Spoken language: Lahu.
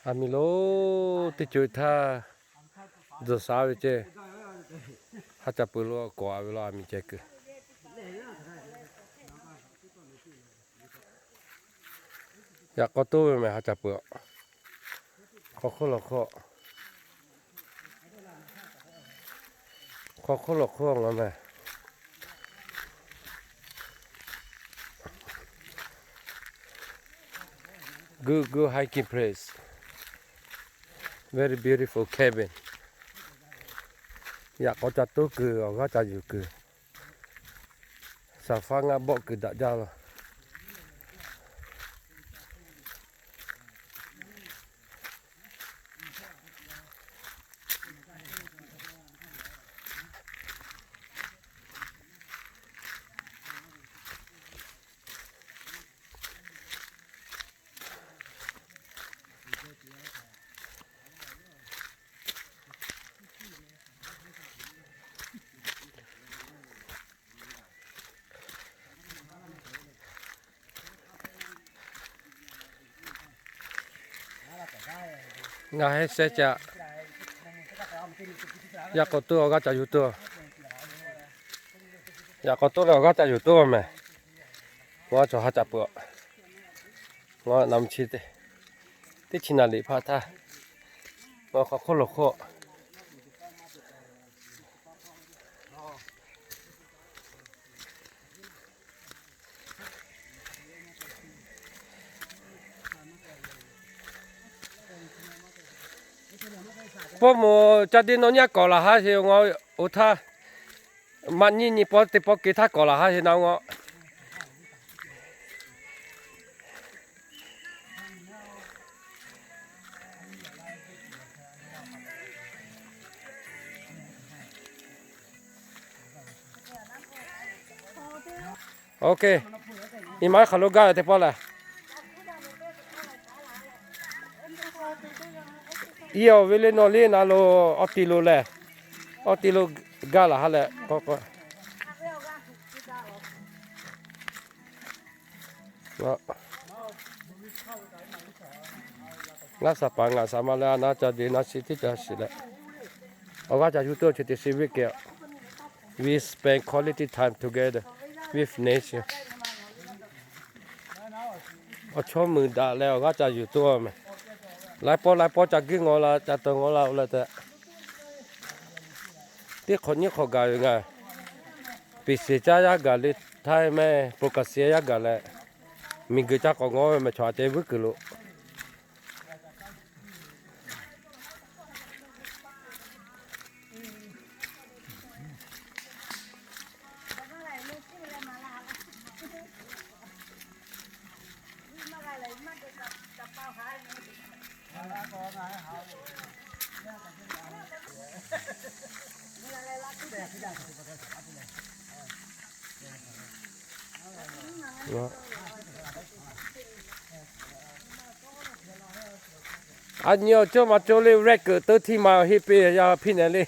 A miˬ lo teˇ co e htaˇ, tzuhˬ sha ve ceh, ha ca peuˬ lo kawꞈ a ve lo a miˬ ceh kuiˬ. Yaꞈ k'aw toˇ ve mehˬ ha ca peuˬ. Hk'aw hk'oˆ lawˬ hk'oˆ, hk'aw hk'oˆ lawˬ hk'oˆ ngaˬ mehˬ. Good, good hiking place. Very beautiful cabin. Yaꞈ k'aw ca toˇ kuiˬ, awˬ g'aˇ ca yuˬ kuiˬ. Saˍ faˉ ngaˆ bawˆ kuiˬ daꞈ jaˇ laˇ. Ngaˬ heˆ shehˉ caꞈ. Yaꞈ k'aw toˇ awˬ g'aˇ ca yuˬ toˇ. Yaꞈ k'aw toˇ leh awˬ g'aˇ ca yuˬ toˇ mehˬ. Ngaˬ chaw ha ca peuˬ. Ngaˬ na chi teˇ chi naˍ liꞈ hpaˇ htaˇ, ngaˬ hk'aw hk'oˆ lawˬ hk'oˆ Pawˇ moˍ ca deˇ nawˇ nyaˇ kawꞈ laˬ haˉ sheˍ ngaˬ oˬ htaˇ, maꞈ nyiˇ nyi pawˇ teˇ pawˆ kehˬ htaˇ kawꞈ laˬ haˉ sheˍ na ngaˬ. Ok, iˉ maˉ hk'aˬ lo gaˇ ve teˇ pawˆ lehˬ, iˉ awˬ ve le nawˬ liˇ na lo, awˬ ti lo lehˬ, awˬ ti lo gaˇ laˬ ha leh k'o k'o. Ngaˇ saˍ paˍ ngaˬ saˍ ma leh a naˉ ca deˇ naˉ shiˍ teˇ ca shiˍ leh, awˬ g'aˇ ca yuˬ tuˬ chi teˇ shiˍ ve kehˬ, we spend quality time together with nature. Awˬ chawˇ muiˬ daꞈ leh awˬ g'aˇ ca yuˬ tuˬ mehˬ. Laiˉ pawˆ laiˉ pawˆ ca guiˇ ngaw la, ca tawˍ ngaw la oˬ leh tehꞈ, teˇ hk'awꞈ nyiˇ hk'awꞈ gaˬ ve ngaˬ, piˍ shiˍ caˇ yaˇ gaˬ le, htaiˇ mehˆ ปกติ yaˇ gaˬ leh, miˬ guiˬ ca k'awꞈ ngaw ve mehˬ chaw a ceh vuiˉ kuiˬ lo. A nyi awˬ cawˇ ma cawˇ le, rehˆ kuiˬ teuˇ htiˇ ma heˆ piˇ yaˇ hpiˇ nehˬ le.